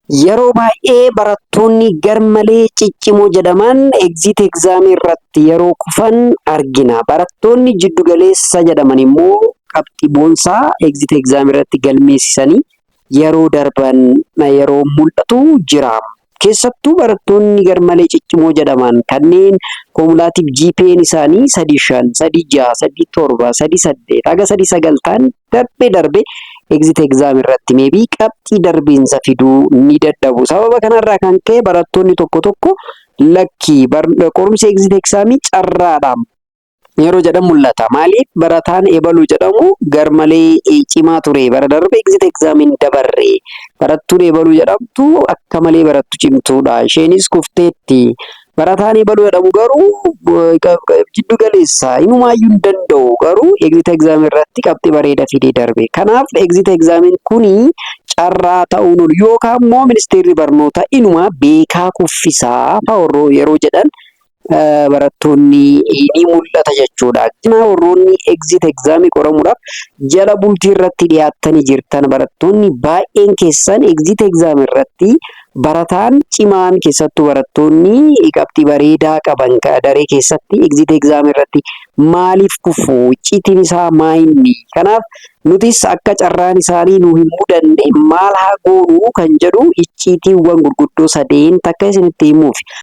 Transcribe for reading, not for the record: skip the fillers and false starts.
Yeroo baay'ee barattoonni garmalee ciccimoo jedhaman exit exam irratti yeroo kufan argina. Barattoonni jiddu galeessa jedhaman immoo qabxii boonsaa exit exam irratti galmeessisanii yeroo darban yeroo mul'atu jira. Keessattuu barattoonni garmalee ciccimoo jedhaman kanneen cumulative GPA'n isaanii 3.5, 3.6, 3.7, 3.8 haga 3.9 ta'an darbee darbee exit exam irratti maybe qabxii darbiinsa fiduu ni dadhabu. Sababa kanarraa kan ka'e barattoonni tokko tokko "Lakkii, qorumsi exit examii carraadha" yeroo jedhan mul'ata. Maaliif barataan ebaluu jedhamu garmalee cimaa ture, bara darbe exit examiin dabarre. Barattuun ebaluu jedhamtu akka malee barattu cimtuudha. Isheenis kufteetti. Barataan ebaluu jedhamu garuu jiddu galeessa, inumaayyuu hin danda'u, garuu exit exam irratti qabxii bareeda fidee darbe. Kanaaf exit examiin kuni carraa ta'uun oolu yookaan immoo ministeerri barnootaa inuma beekaa kuffisaa yeroo jedhan barattoonni ni mul'ata jechuudha. Warroonni exit examii qoramuudhaaf jala bultii irratti dhiyaattanii jirtan, barattoonni baay'een keessan exit exam irratti barataan cimaan, keessattuu barattoonni qabxii bareedaa qaban daree keessatti, exit exam irratti maaliif kufu? Icciitiin isaa maayinni? Kanaaf nutis akka carraan isaanii nu hin mudanne maal haa goonuu kan jedhu icciitiiwwan gurguddoo sadeen takka isinitti himuuf.